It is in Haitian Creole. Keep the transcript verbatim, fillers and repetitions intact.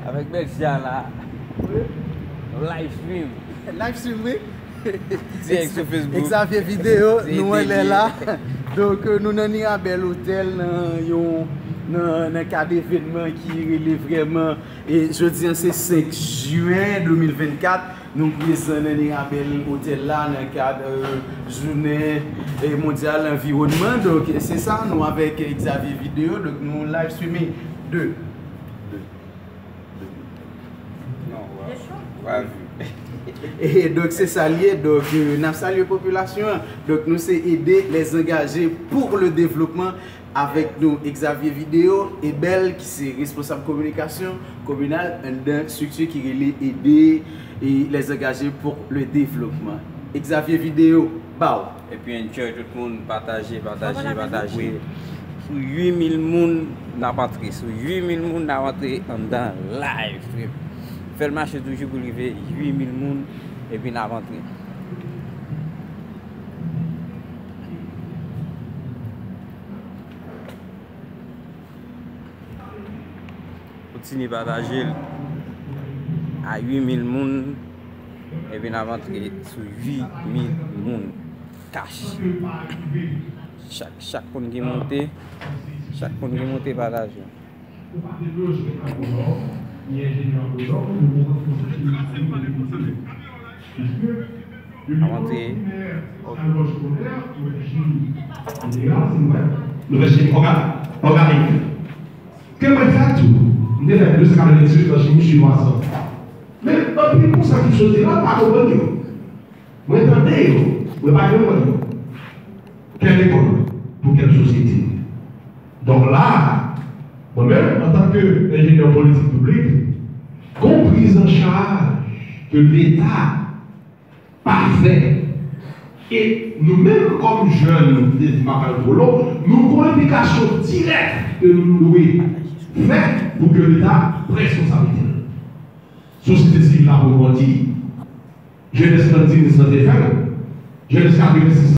Avèk bèl jan la. Live stream. Live stream, wi. Dirèk sou Facebook. Xavier Vidéo, nou anlè la. Donk, euh, nou nan Mirabel Hotel, nan yon, nan, nan kad evènman ki rele vrèman, e jodi a se senk jen de mil vennkat. Nou prezan nan Mirabel Hotel la nan kad, euh, jounen, euh, mondyal anviwònman. Donk, se sa, nou avèk Xavier Vidéo. Donk, nou live streaming de, de, de, non, wa, wa vi. E donk, se sa l ye. Donk, euh, n ap salye popilasyon an. Donk, nou se Aider les engagés pour le développement. Avèk nou, Xavier Vidéo, Ebel, ki se responsab kominikasyon kominal anndan estrikti ki rele Aider les engagés pour le développement. Xavier Vidéo, ba w. Epi enjoy tout moun, pataje, pataje, pataje. Sou uit mil moun n ap antre, sou uit mil moun n ap antre anndan live stream. Fè l mache toujou pou rive uit mil moun, epi n ap antre. Kontinye pataje l a uit mil moun, epi n ap antre sou uit mil moun kach. Chak, chak moun ki monte, chak moun ki monte pataje. Avanse. Ok. Nou fè chimi òga-, òganik. Ke mwen fè tou, m te fè de san katrevendizuit nan chimi chinoiz lan. Men anpil konsa ki soti la pa konprann yo. Mwen tande yo, mwen pa konprann yo. Kèl lekòl pou kèl sosyete? Donk la, mwen menm, antanke enjenyè politik piblik, gon priz an chaj ke Leta pa fè. E nou menm, kòm jèn, m te di m ap al polo, nou gon enplikasyon dirèk ke nou dwe fè pou ke Leta pran responsablite l. Sosyete sivil la pou grandi. Jenès nan di mil san te fè l. Jenès katrevensis